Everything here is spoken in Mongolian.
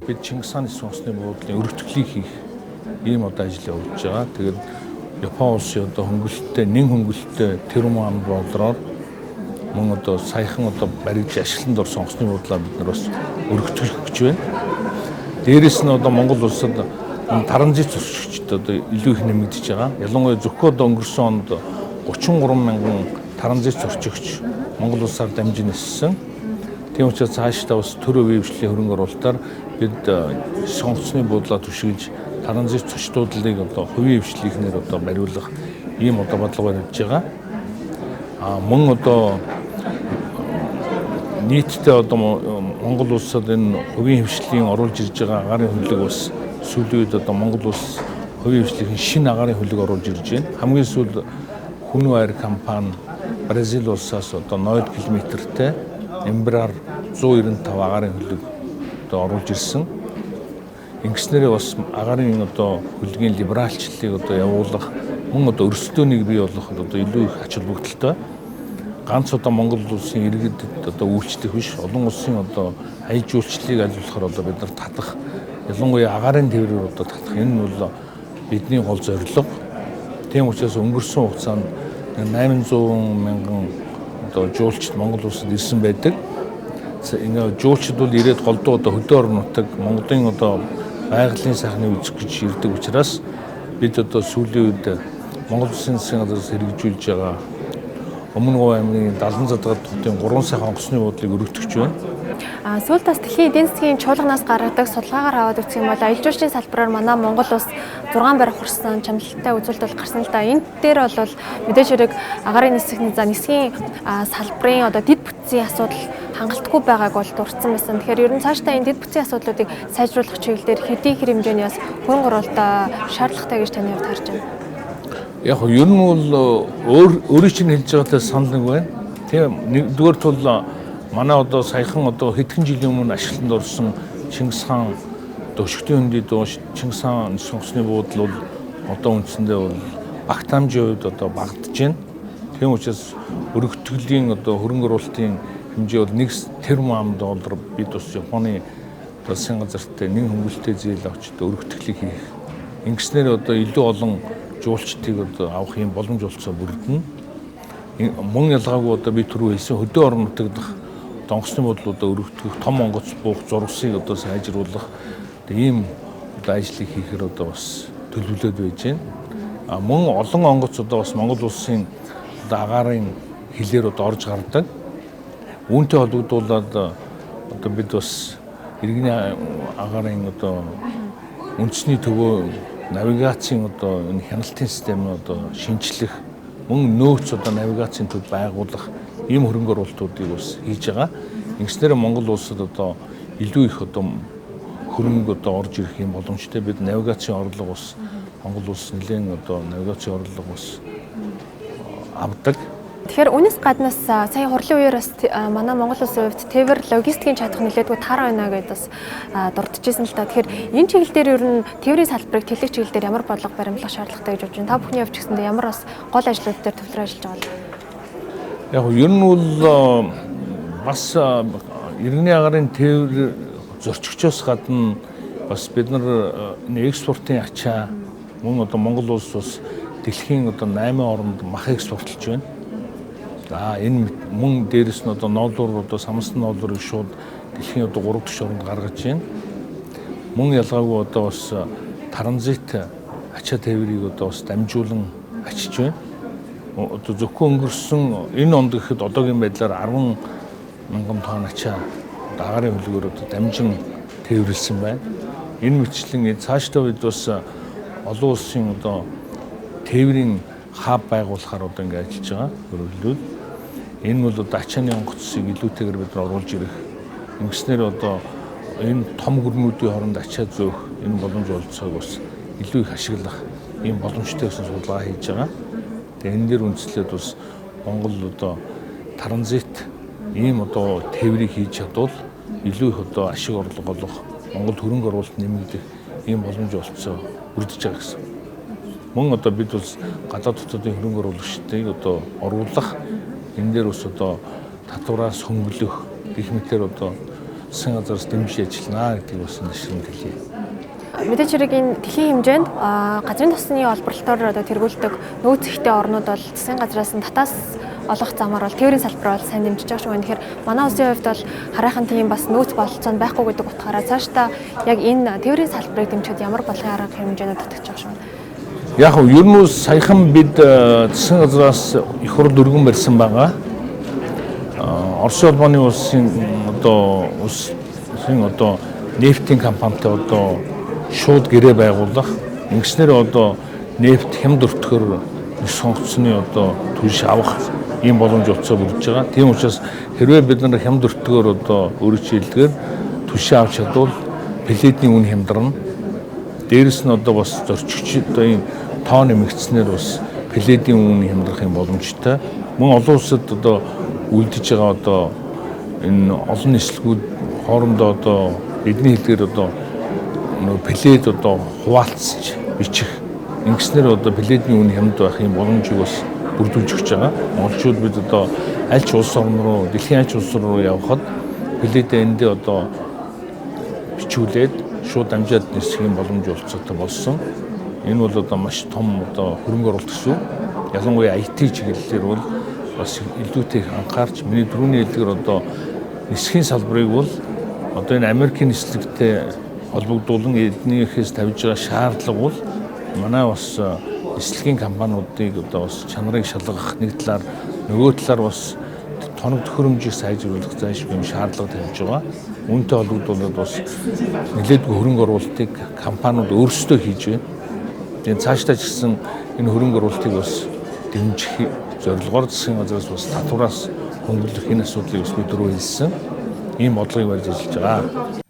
Бид Чингис хааны онгоцны буудлын өргөтгөлийг хийх ийм одоо ажил явуулж байгаа. Тэгээд Япон улсын одоо хөнгөлөлттэй, нэн хөнгөлөлттэй тэрбум доллараар мөн одоо саяхан одоо баригдж ашиглалтанд орсон онгоцны буудлаа бид нар бас өргөтгөх гэж байна. Дээрээс нь одоо Монгол улсад транзит зөрчигчд одоо илүү их нэмэгдэж байгаа. Ялангуяа зөвхөн одоо өнгөрсөн онд 33 мянган транзит зөрчигч Монгол улсаар дамжин ниссэн. Тийм учраас цаашдаа бас төр өвийн хвшлийн хөрөнгө оруулалтаар бид онгоцны буудлаа түшиглэж транзит зочдлуудыг одоо хувийн хвшлийнхнээр одоо бариулах ийм одоо бодлого барьж байгаа. А мөн одоо нийтдээ одоо Монгол улсад энэ хувийн хвшлийн оруулж ирж байгаа агаарын хөлөг бас сүүлийн үед одоо Монгол улс хувийн хвшлийн шинэ агаарын хөлөг оруулж ирж байна. Хамгийн сүүлд Хүннү Air компани Бразил улсаас одоо 0 км-тэй Embraer 195 агаарын хөлөг одоо оруулж ирсэн. Ингэснээрээ бас агаарын одоо хөлгийн либералчлалыг одоо явуулах мөн одоо өрсөлдөөнийг бий болгоход одоо илүү их ач холбогдолтой. Ганц одоо Монгол улсын иргэдэд одоо үйлчлэх биш, олон улсын одоо аялал жуулчлалыг аль болохоор одоо бид нар татах, ялангуяа агаарын тээврээр одоо татах, энэ нь бол бидний гол зорилго. Тийм учраас өнгөрсөн хугацаанд 800 мянган одоо жуулчид Монгол улсад ирсэн байдаг. Ингээ жуулчид бол ирээд голдуу одоо хөдөө орон нутаг Монголын одоо байгалийн сайхныг үзэх гэж ирдэг учраас бид одоо сүүлийн үед Монгол Улсын засгийн газраас хэрэгжүүлж байгаа Өмнө Говь аймгийн Далан-Задгад хотын 3 сайхан онгоцны буудлыг өргөтгөж байна. Сүүлд бас дэлхийн эдийн засгийн чуулганаас гаргадаг судалгаагаар аваад үзэх юм бол аялал жуулчлалын салбараар манай Монгол улс 6 байр хурсан чамлалтай үзүүлэлт бол гарсан л да. Энэ дээр бол мэдээж хэрэг агаарын нисэх за нисгийн салбарын одоо дэд бүтцийн асуудал хангалтгүй байгааг бол дурдсан байсан. Тэгэхээр ер нь цаашдаа энэ дэд бүтцийн асуудлуудыг сайжруулах чиглэл дээр хэдий хэр хэмжээний бас хөрөнгө оруулалт шаардлагатай гэж таны хувьд харж байна? Яг нь ер нь бол өөрийн чинь хэлж байгаатай санал нэг байна. Тийм, нэгдүгээр тул манай одоо саяхан одоо хэдхэн жилийн өмнө ашиглалтанд орсон Чингис хаан өшигтийн хөндий доош Чингис хаан онгоцны буудал бол одоо үндсэндээ бол багтаамжийн хувьд одоо багадж байна. Тийм учраас өргөтгөлийн одоо хөрөнгө оруулалтын хэмжээ бол 1 тэрбум доллар бид бас Японы засгийн газартай нэн хөнгөлөлттэй зээл авч одоо өргөтгөлийг хийх. Ингэснээр одоо илүү олон жуулчдыг одоо авах юм боломж олцоо бүрдэнэ. Мөн ялгаагүй одоо би түрүү хэлсэн хөдөө орон нутаг дахь онгоцны буудлуудаа өргөтгөх, том онгоц буух зурвасыг одоо сайжруулах ийм одоо ажлыг хийхээр одоо бас төлөвлөд байж байна. А мөн олон онгоц одоо бас Монгол улсын одоо агаарын хилээр одоо орж гардаг. Үүнтэй холбогдуулаад одоо бид бас иргэний агаарын одоо үндэсний төвөө навигацийн одоо энэ хяналтын системийг одоо шинчлэх, мөн нөөц одоо навигацийн төв байгуулах ийм хөрөнгө оруулалтуудыг бас хийж байгаа. Ингэснээр Монгол улсад одоо илүү их одоо хөрөнгө одоо орж ирэх юм боломжтой. Бид навигацийн орлого бас Монгол улс нэлээд одоо навигацийн орлого бас авдаг. Тэгэхээр үүнээс гаднаас сая хурлын үеэр бас манай Монгол улсын хувьд тээвэр логистикийн чадах нэлээдгүй таараа байна гэдээ бас дурдчихсан л да. Тэгэхээр энэ чиглэл дээр ер нь тээврийн салбарыг тэлэх чиглэл дээр ямар бодлого баримтлах шаардлагатай гэж бодож байна? Та бүхний хувьд ч гэсэндээ ямар бас гол ажлууд дээр төвлөрөө ажиллаж байгаа вэ? Яг ер нь бол бас иргэний агаарын тээвэр зорчигчоос гадна бас бид нар энэ экспортын ачаа мөн одоо Монгол улс бас дэлхийн одоо 8 оронд мах экспортлж байна. За энэ мөн дээрэс нь одоо ноолуур одоо самсан ноолуурыг шууд дэлхийн одоо 3 дахь оронд гаргаж байна. Мөн ялгаагүй одоо бас транзит ачаа тээврийг одоо бас дамжуулан ачиж байна. Одоо зөвхөн өнгөрсөн энэ онд гэхэд одоогийн байдлаар 10 мянган тонн ачаа агаарын хөлгөөр одоо дамжин тээвэрлсэн байна. Энэ мэтчлэн цаашдаа бид бас олон улсын одоо тээврийн хаб байгуулахаар одоо ингэ ажиллаж байгаа. Өөрөөр хэлбэл энэ бол одоо ачааны онгоцыг илүүтэйгээр бид нар оруулж ирэх. Ингэснээр одоо энэ том гүрнүүдийн хооронд ачаа зөөх энэ боломж олцоог бас илүү их ашиглах ийм боломжтой гэсэн судалгаа хийж байгаа. Тэгээ энэ дээр үндэслээд бас Монгол одоо транзит ийм одоо тээврийг хийж чадвал илүү их одоо ашиг орлого олох, Монгол хөрөнгө оруулалт нэмэгдэх ийм боломж олцоо бүрдэж байгаа гэсэн. Мөн одоо бид бас гадаад дотоодын хөрөнгө оруулагчдыг одоо оруулах, энэ дээр бас одоо татвараас хөнгөлөх гэх мэтээр одоо Засгийн газраас дэмжиж ажиллана гэдгийг бас нэшрэн хэлье. Мэдээж хэрэг энэ дэлхийн хэмжээнд газрын тосны олборлолтоор одоо тэргүүлдэг нөөц ихтэй орнууд бол засгийн газраас нь татаас олох замаар бол тээврийн салбар бол сайн дэмжиж байгаа шүү. Тэгэхээр манай улсын хувьд бол хараахан тийм бас нөөц бололцоо нь байхгүй гэдэг утгаараа цаашдаа яг энэ тээврийн салбарыг дэмжихэд ямар бодлогын арга хэмжээнүүд татаж байгаа шүү. Яг нь ер нь саяхан бид засгийн газраас их хурл өргөн барьсан байгаа. Оросын холбооны улсын одоо улсын одоо нефтийн компанитай одоо шууд гэрээ байгуулах, ингэснээр одоо нефт хямд өртгөр нисэх онгоцны одоо түлш авах ийм боломж утсаа бүрдэж байгаа. Тийм учраас хэрвээ бид нар хямд өртгөөр одоо өөрчлөлтөөр түлшээ авч чадвал пеллетийн үн хямдарна. Дээрэс нь одоо бас зорчигч одоо ийм тоо нэмэгдснээр бас пеллетийн үн хямдрах юм боломжтой. Мөн олон улсад одоо үлдэж байгаа одоо энэ олон нислэгүүд хоорондоо одоо бидний хэлдгээр одоо нөө пеллет одоо хуваалцж бичих, ингэснээр одоо пеллетийн үн хямд байх юм боломжийг бас бүрдүүлж өгч байгаа. Монголчууд бид одоо аль ч улс орн руу, дэлхийн аль ч улс руу явхад пеллетээ эндээ одоо бичүүлээд шууд дамжаад нисэх юм боломж олцоотой болсон. Энэ бол одоо маш том одоо хөрөнгө оруулалт гэсэн. Ялангуяа IT чиглэлээр бол бас илүүтэй их анхаарч, миний түрүүний хэлдгээр одоо нисхийн салбарыг бол одоо энэ Америкийн нислэгтэй холбогдуулан эднийхээс тавьж байгаа шаардлага бол манай бас нислэгийн компаниудыг одоо бас чанарыг шалгах нэг талаар, нөгөө талаар бас тоног төхөөрөмжийг сайжруулах зайлшгүй юм шаардлага тавьж байгаа. Үүнтэй холбогдуулаад бас нэлээдгүй хөрөнгө оруулалтыг компаниуд өөрсдөө хийж байна. Тэгээд цаашдаа ч гэсэн энэ хөрөнгө оруулалтыг бас дэмжих зорилгоор засгийн газраас бас татвараас хөнгөлөх энэ асуудлыг бас бид дөрөв хэлсэн. Ийм бодлогыг барьж ажиллаж байгаа.